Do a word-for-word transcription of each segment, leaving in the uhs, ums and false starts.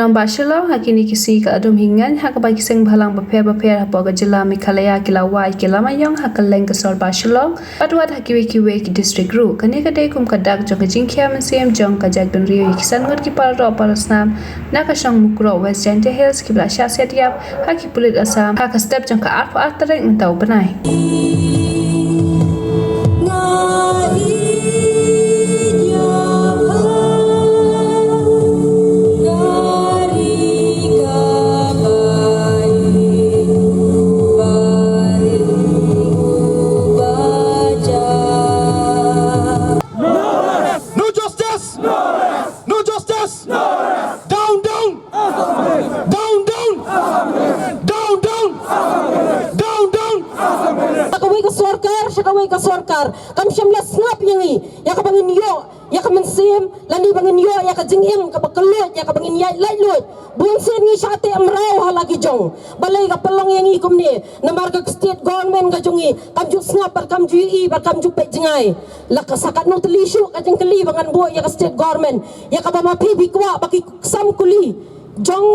Nongbah Shillong, ha kine ki sngi ka adum hi ngaiñ ha kaba ki seng bhalang bapher bapher hapoh ka jylla Meghalaya ki la wai ki la maiong ha kylleng ka sor bah Shillong bad wat ha kiwei kiwei ki district ruh. Kane ka dei kum ka dak jong ka jingkhia mynsiem jong ka jaitbynriew ïa ki san ngut ki paralok parasnam na ka shnong Mukroh, West Jaintia Hills, kiba la shah siat ïap ha ki pulit Assam ha ka step jong ka arphew ar tarik mynta u bnai. No justice! No justice! Down, down! Down, down! Down, down! Down, down! Sha kawei ka sorkar, sha kawei ka sorkar. Kam shym la sngap ïa ngi ïa kaba ngin ïoh ïa ka mynsiem, lane ba ngin ïoh ïa ka jingim kaba kylluid, ïa kaba ngin ïaid laitluid. Bun sien ngi shah teh mraw ha la ki jong. Balei ka pynlong ïa ngi kumne? Namar ka state government ka jong ngi kam ju sngap bad kam ju ïohi bad kam ju peit jngai. La ka sa katno tylli shuh ka jingkylli ba ngan buh ïa ka state government, ïa kaba ma phi phi kwah ba ki ksam kuli jong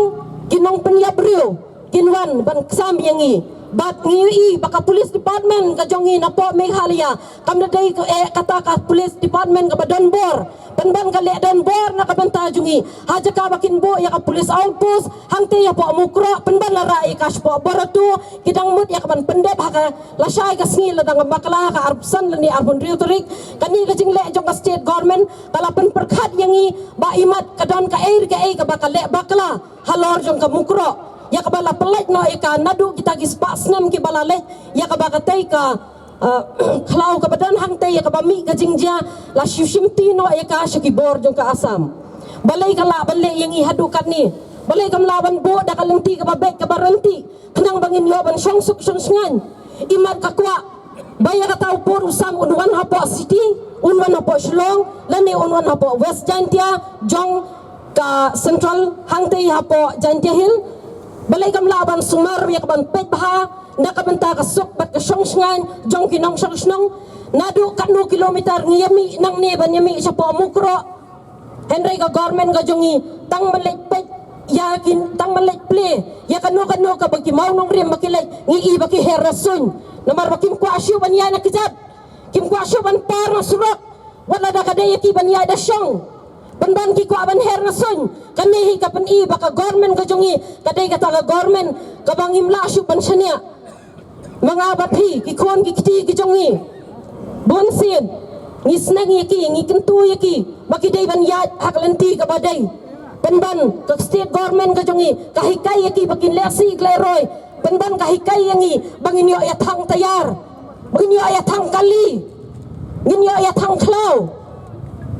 ki nongpynïap briew kin wan ban ksam ïa ngi. Bad ngi ïohi ba ka police department ka jong ngi napoh Meghalaya kam da dei ka, eh, kata ka police department kaba don bor. Pynban ka leh don bor na ka bynta jong ngi. Ha jaka ba kin buh ïa ka police outpost hangtei hapoh Mukroh, pynban la rah ïa ka shapoh Barato, ki dang mut ïa ka ban pyndep ha ka lashai ka sngi la dang bakla ha ka arphew san lane arphew hynriew tarik. Kane ka jingleh jong ka state government ka la pynpyrkhat ïa ngi ba imat ka don kaei re kaei kaba ka leh bakla halor jong ka Mukroh, ïa kaba la pyllait noh ïa ka naduh kita ki spah snem kiba la leit, ïa kaba katei ka, eh, khlaw kaba don hangtei ïa kaba mih ka jingjia la shu shimti noh ïa ka sha ki bor jong ka Assam. Balei ka lah ban leh ïa ngi haduh katne? Balei kam lah ban buh da ka lynti kaba beit kaba ryntih khnang ba ngin ïoh ban shong suk shong shngaiñ? Imat ka kwah ba ïa kata u pud u sam un wan hapoh city, un wan hapoh Shillong, lane un wan hapoh West Jaintia jong ka central hangtei hapoh Jaintia Hill. Balei kam lah ban sumar ïa ka ban peit bha na ka bynta ka suk bad ka shong shngaiñ jong ki nongshong shnong? Naduh katno kilometer ngi ïa mih nangne ban ïa mih shapoh Mukroh? Hynrei ka government ka jong ngi tang ban leit peit ïa ki, tang ban leit plie ïa kano kano kaba ki mawnongrim ba ki leit, ngi i ba ki her na suiñ. Namar ba kim kwah shuh ban ïaid na kjat, kim kwah shuh ban par na surok. Wat lada ka dei ïa ki ban ïaid da shong, pynban ki kwah ban her na suiñ. Kane hi ka pyni ba ka government ka jong ngi ka dei kata ka government kaba ngim lah shuh ban shaniah. Ma nga bad phi, ki khun ki kti ki jong ngi, bun sien ngi sneng ïa ki, ngi kyntu ïa ki ba ki dei ban ïaid ha ka lynti kaba dei. Pynban ka state government ka jong ngi ka hikai ïa ki ba kin leh sih leh roi. Pynban ka hikai ïa ngi ba ngin ïoh ïa thang tayar, ba ngin ïoh ïa thang kali, ngin ïoh ïa thang khlaw.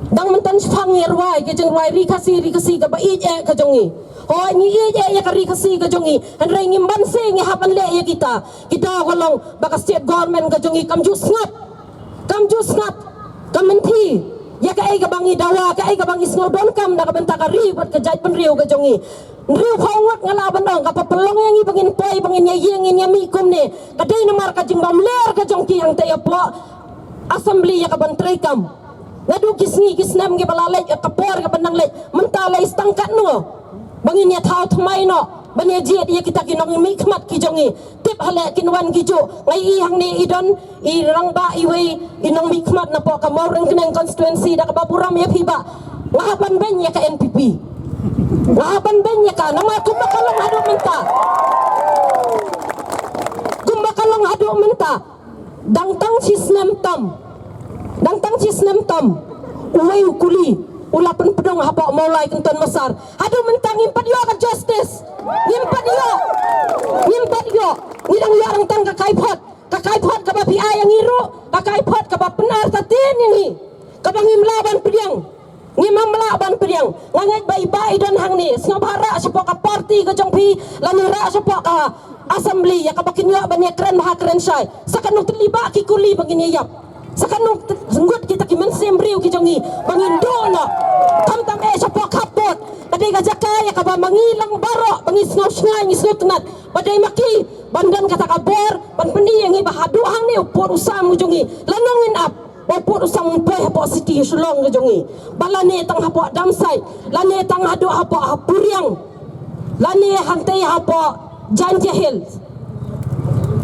Dang mynta shipang ngi rwai ka jingrwai Ri Khasi, Ri Khasi kaba ïeit eh ka jong ngi. Hooid, ngi ïeit eh ïa ka Ri Khasi ka jong ngi, hynrei ngim banse ngi hap ban leh ïa kita. Kita ka long ba ka state government ka jong ngi kam ju sngap, kam ju sngap, kam mynthi ïa kaei kaba ngi dawa, kaei kaba ngi sngew donkam na ka bynta ka ri bad ka jaitbynriew ka jong ngi. Hynriewphew ngut nga lah ban ong, kaba pynlong ïa ngi ba ngin poi, ba ngin ïa ïeng, ngin ïa mih kumne, ka dei namar ka jingbymler ka jong ki hangta ïa pdeng Assembly ïa ka ban treikam. Naduh ki sngi ki snem kiba la leit, ka por kaba nang leit, mynta la i stang katno ba ngin ïa thaw thymmai noh ban ïa jied ïa kita ki nongmihkhmat ki jong ngi. Tip haleh kin wan ki juh. Nga i hangne i don i rangbah iwei i nongmihkhmat na pdeng ka Mawryngkneng constituency, da kaba burom ïa phi bah, nga hap ban beiñ ïa ka N P P. Nga hap ban beiñ ïa ka, namar kumba ka long haduh mynta, kumba ka long haduh mynta, dang tang shi snem tam, dang tang shi snem tam uwei u kuli u la pynpdung hapoh Mawlai Kynton Massar. Haduh mynta ngim pat ïoh ka justice. Ngim pat ïoh. Ngim pat ïoh. Ngi dang ïoh dang tang ka kaiphod. Ka kaiphod kaba phi ai ïa ngi ruh, ka kaiphod kaba pynartatien ïa ngi, kaba ngim lah ban pdiang. Ngim lah ban pdiang. Nga ngeit ba i bah i don hangne, sngewbha rah shapoh ka party ka jong phi, lane rah shapoh ka Assembly ïa kaba kin ïoh ban ïa kren bha kren shai. Sa katno tylli bah ki kuli ba ngin ïa ïap. Sa katno ngut kita ki mynsiem briew ki jong ngi ba ngin duh noh. Khamtam eh shapoh khappud. Ka dei ka jaka ïa kaba ma ngi lang baroh ba ngi sngew shngaiñ, ngi sngewtynnat ba dei ma ki ban don kata ka bor ban pyni ïa ngi ba haduh hangne u pud u sam u jong ngi, lano ngin ap ba u pud u sam un poi hapoh city Shillong ka jong ngi, ba lane tang hapoh dump site, lane tang haduh hapoh ha Puriang. Lane hangtei hapoh Jaintia Hills.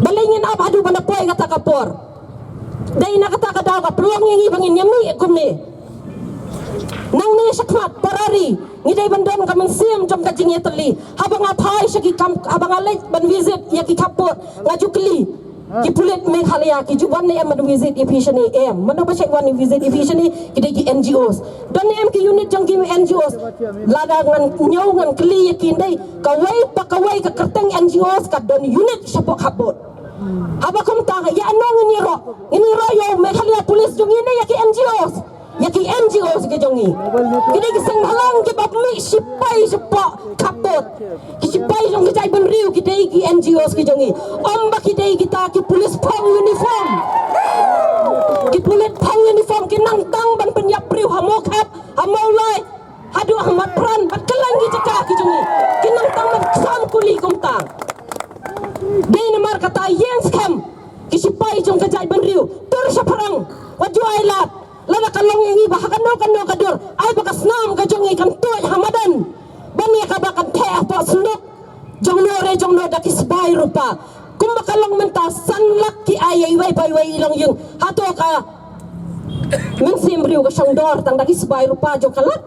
Balei ngin ap haduh ba na poi kata ka por? Dei na kata ka daw ka pynlong ïa ngi ba ngin ïa mih kumne. Nangne shakhmat para ri ngi dei ban don ka mynsiem jong ka jingïatylli. Haba nga phai sha ki kam, haba nga leit ban visit ïa ki khappud, nga ju kylli ki pulit Meghalaya, ki ju wan ne em ban visit ïa phi shane? Em. Mano ba shait wan visit ïa phi shane? Ki dei ki N G Os. Don ne em ki unit jong ki N G Os? Lada ngan ñiew ngan kylli ïa ki, dei kawei pa kawei ka kyrteng N G Os ka don unit shapoh khappud. Haba kumta ïa ano ngin ïaroh? Ngin ïaroh ïa u Meghalaya Police jong ngi ne ïa ki N G Os? Ïa ki N G Os ki jong ngi. Ki dei ki seng bhalang kiba mih shipai shapoh khappud. Ki shipai jong ka jaitbynriew ki dei ki N G Os ki jong ngi. Ym ba ki dei kita ki pulit phong uniform. Ki pulit phong uniform ki nang tang ban pynïap briew ha Mawkhap, ha Mawlai, haduh ha Maipra bad kylleng ki jaka ki jong ngi. Ki nang tang ban ksan kuli kumta. Dei namar kata ïeng skhem ki shipai jong ka jaitbynriew, tur shaphrang, wat ju ai lad. Lada ka long ïa ngi ba ha kano kano ka dur, ai ba ka snam ka jong ngi kan tuid ha madan, ban ïa kaba kan theh hapoh synduk jong no re jong no da ki sbai rupa. Kumba ka long mynta, san lak ki ai ïa iwei pa iwei i longïing. Hato ka mynsiem briew ka shong dor tang da ki sbai rupa jong ka lad?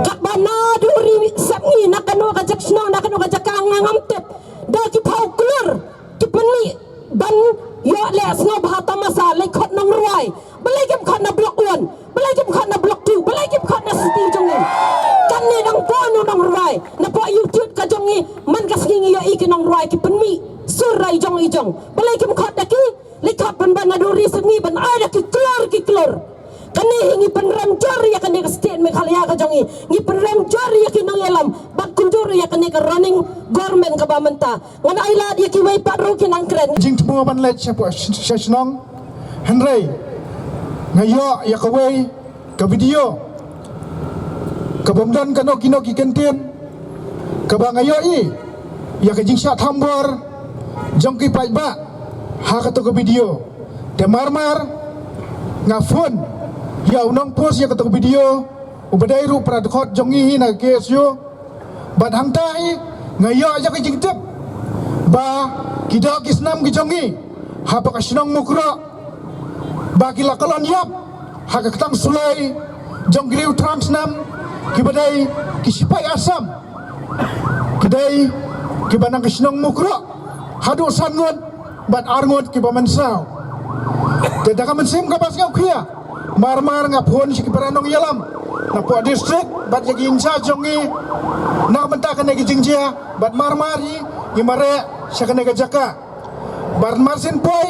Katba naduh ri sepngi, na kano ka jaka shnong, na kano ka jaka, nga ngam tip, da ki phew klur ki pynmih ban ïoh leh sngewbha tamasa, leit khot nongrwai. Balei kim khot na Block One? Balei kim khot na Block Two? Balei kim khot na city jong ngi? Kane dang bun u nongrwai. Napoh YouTube ka jong ngi, man ka sngi ngi ïohi ki nongrwai ki pynmih sur rai jong i jong. Balei kim khot da ki? Leit khot ban ban naduh ri sepngi ban ai da ki klur ki klur. Kane hi ngi pynrem jur ïa kane ka state Meghalaya ka jong ngi. Ngi pynrem jur ïa ki nongïalam bad kumjuh ïa kane ka running government kaba mynta. Ngan ai lad ïa kiwei pat ruh ki nang kren. Jingthmu ban leit sha pdeng sha shnong. Hynrei nga ïoh ïa kawei ka video kaba ym don kano kino ki kyntien, kaba nga ïohi ïa ka jingshah thombor jong ki paidbah ha kato ka video. Te mar mar nga phone ïa u nongpost ïa kato ka video, uba dei ruh para dkhot jong ngi hi na ka K S U. Bad hangta hi nga ïoh ïa ka jingtip ba ki doh ki snam ki jong ngi ha bad ka shnong Mukroh ba ki la kyllon ïap ha ka ktang suloi jong ki riew thrang snam, kiba dei ki shipai Assam, ki dei kiba na ka shnong Mukroh haduh san ngut bad ar ngut kiba mynsaw. Te da ka mynsiem kaba sngewkhia, mar mar nga phone sha ki para nongïalam napoh district bad ïa ki in charge jong ngi, na ka bynta kane ka jingjia, bad mar mar hi ngi mareh sha kane ka jaka. Bad mar syn poi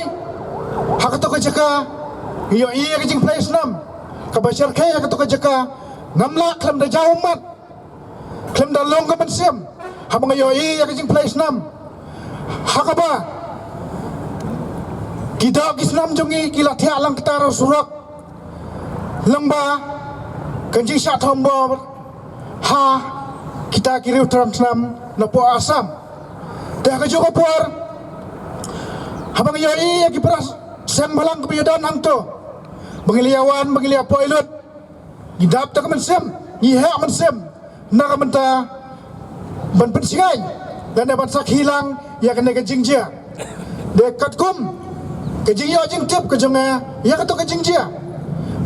ha kato ka jaka, ngi ïohi ïa ka jingpynlait snam kaba shyrkhei ha kato ka jaka. Ngam lah khlem da jaw ummat, khlem da long ka mynsiem haba nga ïohi ïa ka jingpynlait snam ha kaba ki doh ki snam jong ngi ki la thiah lang ktar surok lyngba ka jingshah thombor ha kita ki riew thrang snam napoh Assam. Te ha kajuh ka por, haba nga ïohi ïa ki para seng bhalang kaba ïadon hangto, ba ngi la ïawan, ba ngi la ïapoi lut, ngi dap da ka mynsiem, ngi heh mynsiem na ka bynta ban pynsngew lane ban sakhi lang ïa kane ka jingjia. Te katkum ka jingïoh jingtip ka jong nga ïa kato ka jingjia,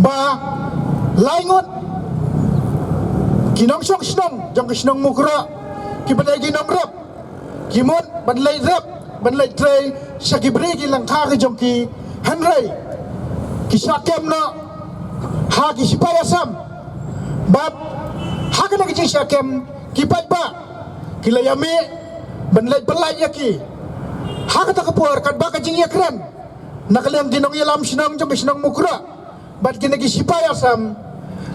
ba lai ngut ki nongshong shnong jong ka shnong Mukroh, kiba dei ki nongrep, ki mut ban leit rep, ban leit trei sha ki bri ki lyngkha ka jong ki, hynrei ki shah kem noh ha ki shipai Assam. Bad ha kane ka jingshah kem, ki paidbah ki la ïamih ban leit pyllait ïa ki ha kata ka por, katba ka jingïakren na ka liang ki nongïalam shnong jong ka shnong Mukroh bad kine ki shipai Assam,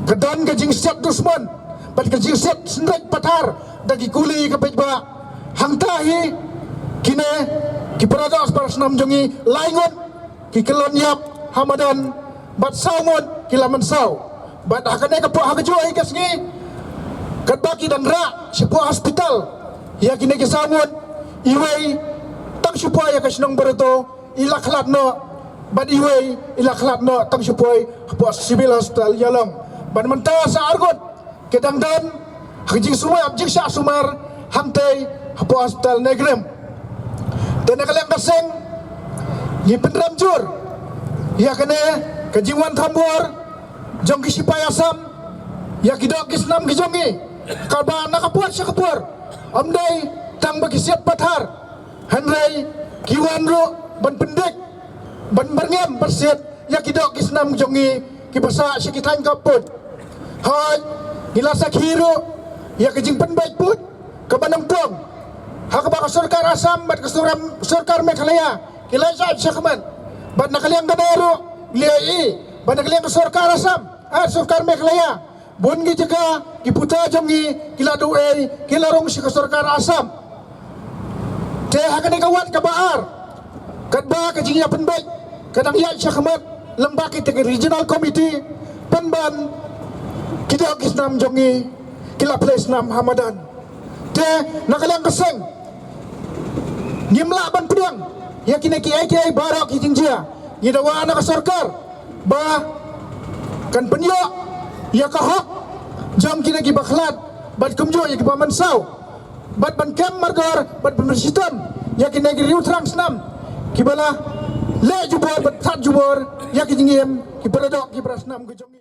ka don ka jingsiat dusmon bad ka jingsiat synreit pathar da ki kuli ka paidbah. Hangta hi kine ki para doh para snam jong ngi, lai ngut ki kyllon ïap ha madan bad saw ngut ki la mynsaw. Bad ha kane ka por, ha kajuh hi ka sngi, katba ki dang rah shapoh hospital ïa kine ki saw ngut, iwei tang shapoh ïa ka shnong Barato i la khlad noh, bad iwei i la khlad noh tang shapoh, hapoh Civil Hospital Ïalong. Bad mynta sa ar ngut ki dang don ha ka jingsumar, ap jingshah sumar hangtei hapoh hospital Nongkrem. Te na ka liang ka seng ngi pynrem jur ïa kane ka jingwan thombor jong ki sipai Assam ïa ki doh ki snam ki jong ngi, kaba na ka por sha ka por ym dei tang ba ki siat pathar, hynrei ki wan ruh ban pyndik, ban byrngem byrsiat ïa ki doh ki snam jong ngi kiba sah sha ki thaiñ ka pud. Hooid, ngi la sakhi ruh ïa ka jingpynbeit pud kaba nyngkong ha kaba ka sorkar Assam bad ka sorkar, sorkar Meghalaya ki la ïaid shakhmat. Bad na ka liang kane ruh ngi la ïohi ba na ka liang ka sorkar Assam, ah, sorkar Meghalaya, bun ki jaka ki puta jong ngi ki la duh ei, ki la rung sha ka sorkar Assam. Te ha kane ka wat kaba ar, katba ka jingïapynbeit ka dang ïaid shakhmat lyngba kita ki regional committee, pynban ki doh ki snam jong ngi ki la plie snam ha madan. Te na ka liang ka seng ngim lah ban pdiang ïa kine kiei kiei baroh ki jingjia. Ngi dawa na ka sorkar ba kan pynïoh ïa ka hok jong kine kiba khlad bad kumjuh ïa kiba mynsaw, bad ban kem mardor bad ban pynshitom ïa kine ki riewthrang snam kiba la leh jubor bad that jubor ïa ki jingim ki para doh ki para snam ka jong ngi.